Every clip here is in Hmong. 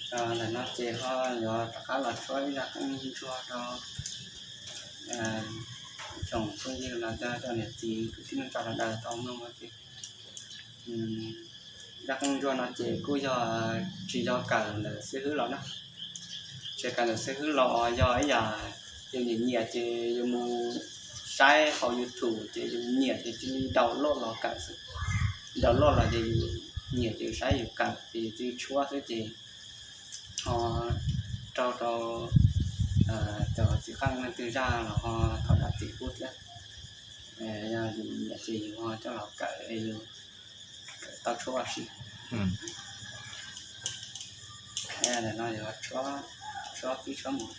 Ntawm no ces ho yuav rov qab los tshuab ib zaj qeej ntsuag rau tsoom phooj ywg los yog cov niam txiv kwv tij neej tsa sawv daws tau mloog no ces zaj qeej ntsuag no ces kuj yog tsis yog kawm ntawm xib hwb los na. Tsis kawm ntawm xib hwb los yog ib yam yus nyiam nyiam ces yus mus saib hauv YouTube ces yus nyiam ces cia li download los kawm xwb. Download los ces yus nyiam ces yus saib yus kawm ces yus cia li tshuab xwb ces ho raug rau cov txiv qeej leej twg zaj los ho thov zam txim pub thiab. Yog yus nyiam ces yus ho coj los kawm es yus kawm tau tshuab ua si. Ntawm no yog tshuab, tshuab pib tshuab mus.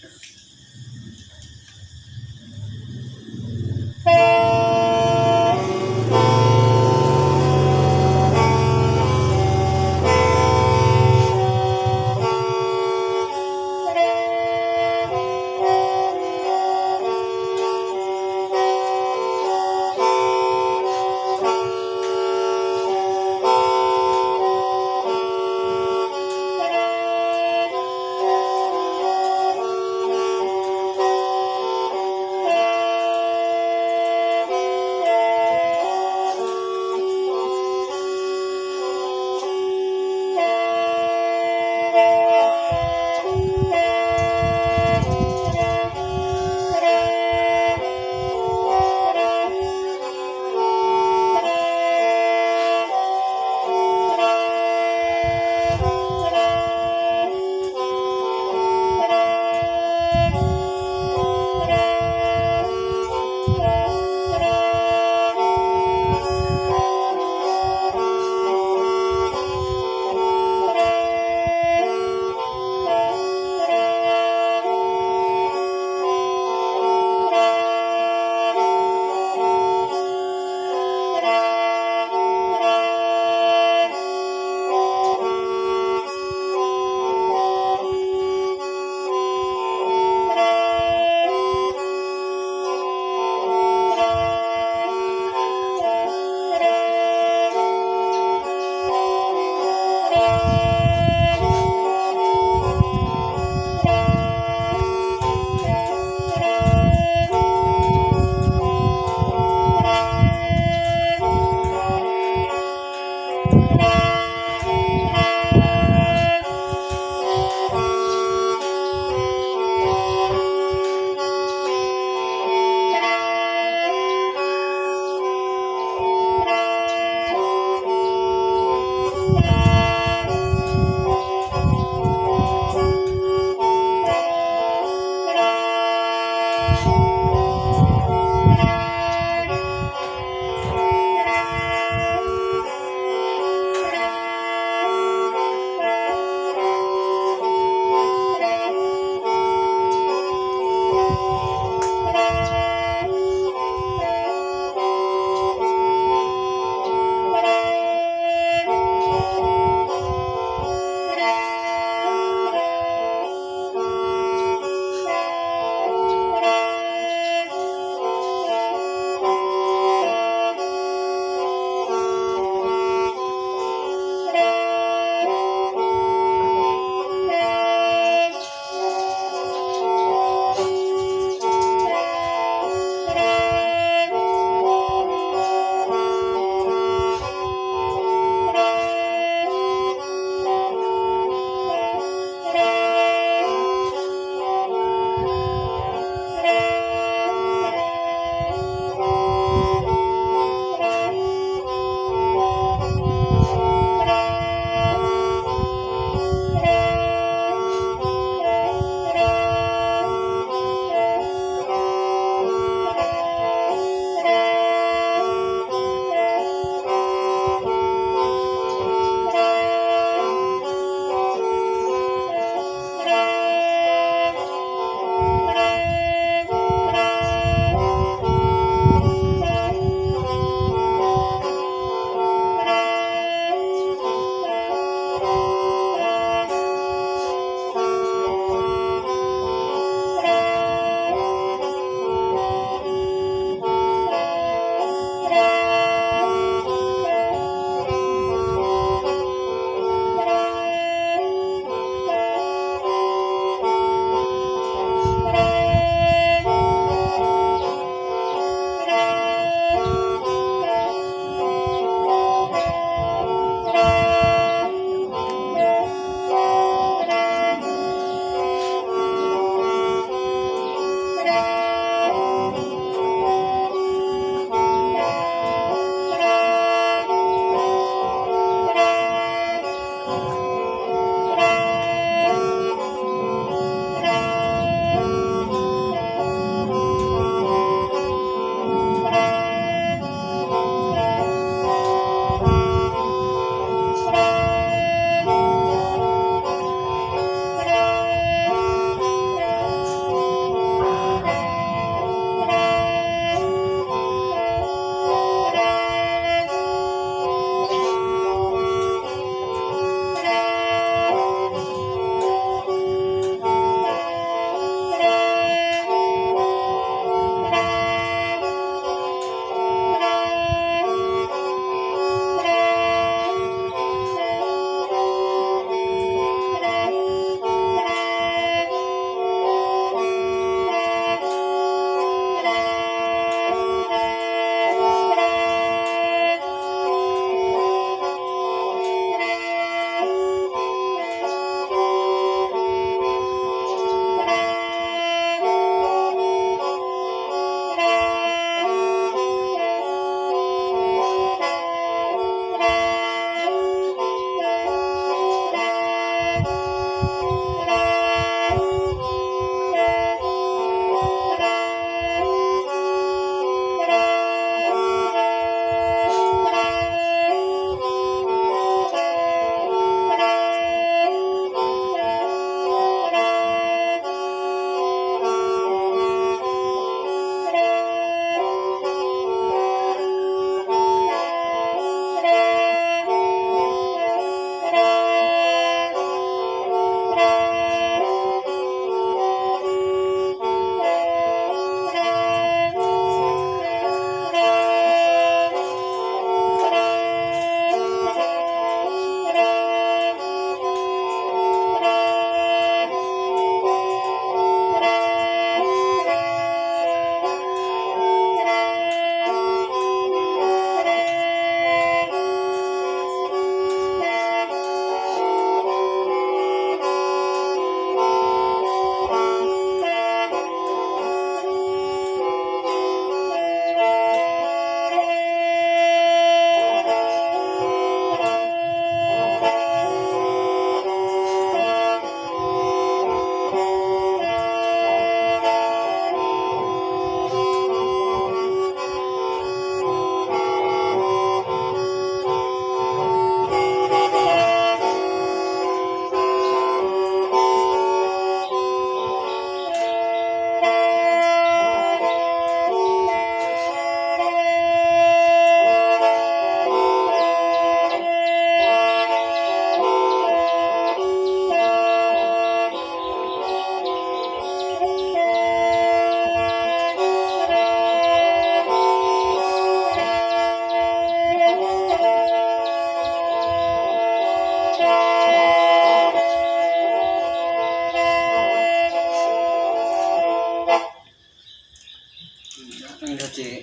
Ces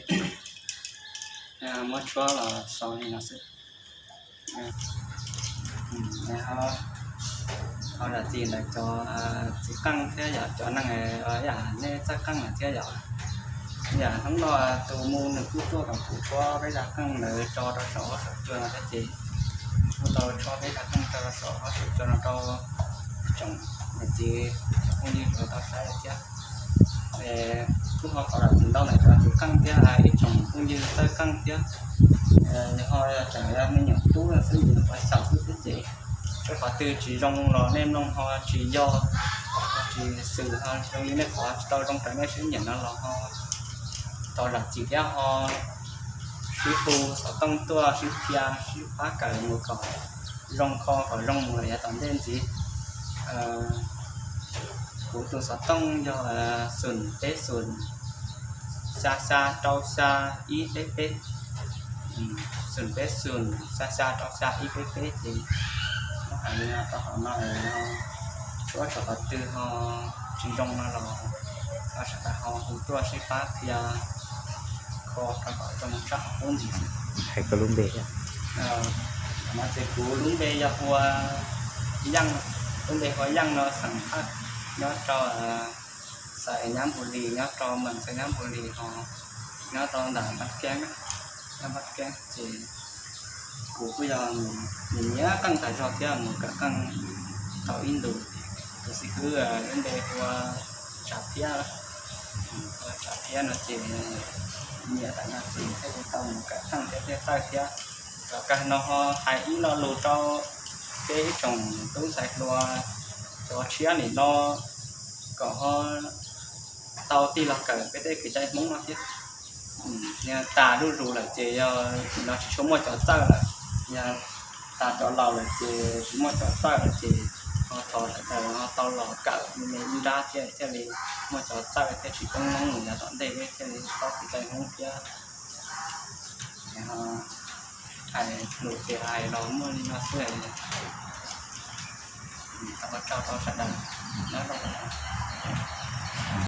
muab tshuab los xaus li no xwb. Ho zam txim ntawm cov txiv qeej thiab yom, cov neeg yam nej txawj qeej lawm thiab yom. Yam hnub no tus mus nws kuj tuaj kom kuv tshuab peb zaj qeej ntawd tso rau saum huab saum cua no thiab ces kuj tau tshuab peb zaj qeej tso rau saum huab saum cua no rau tsoom niam txiv phooj ywg uas tau saib lawm thiab. Kuj ho thov zam txim ntau ntawm cov txiv qeej thiab ib tsoom phooj ywg txawj qeej thiab. Nws ho tseem yog me nyuam tub xwb, nws qhuav xyaum xwb thiab ces peb qhov twg tsis zoo los nej mloog ho tsis yog, tsis xwm ho zoo li nej qhov tsis tau zoo raws nej siab nyiam no los ho thov zam txim thiab ho sib hu xov tooj tuaj sib qhia sib pab kawm mus kom zoo kho kom zoo mus lawm yav tom ntej ntxiv. Kuv tus xov tooj yog xoom peb xoom xya xya rau xya ib peb peb, xoom peb xoom xya xya rau xya ib peb peb ces muab hais li no rau hauv no, tshuab saum qhov twg ho tsis zoo no los ho sawv daws ho hu tuaj sib pab qhia kho rau kom zoo tshaj qub ntxiv. Hais koj lub npe thiab. No ces kuv lub npe yog hu ua Yeej, lub npe hu ua Yeej no xeem Thaj, nyob rau xav nyab Npus Lis, nyob rau mees xav nyab Npus Lis ho nyob rau ntawm Npab Keeb, nyob Npab Keeb ces kuv kuj yog nyiam qeej tas zog thiab mus kawm qeej tau ib ntus. Tus xib hwb lub npe hu ua Tsav Phiab, hu ua Tsav Phiab no ces nyiam tas no ces thiaj li tau mus kawm qeej thiab thiaj txawj thiab. Tom kawg no ho hais ib lo lus rau peb ib tsoom tub ntxhais hluas cov tshiab nim no kom ho tau tig los kawm peb tej kev cai Hmoob no thiab. Yog tas zuj zus lawm ces yog nim no tsis tshua muaj cov txawj lawm, yog tas cov laus lawm ces tsis muaj cov txawj lawm ces ho thov sawv daws ho tau los kawm me me ib nrab thiaj thiaj li muaj cov txawj thiab tsis poob noob mus yav tom ntej peb thiaj li paub kev cai Hmoob thiab. Hais lus ces hais los muaj li no xwb. Thov ua tsaug rau sawv daws, nyob zoo.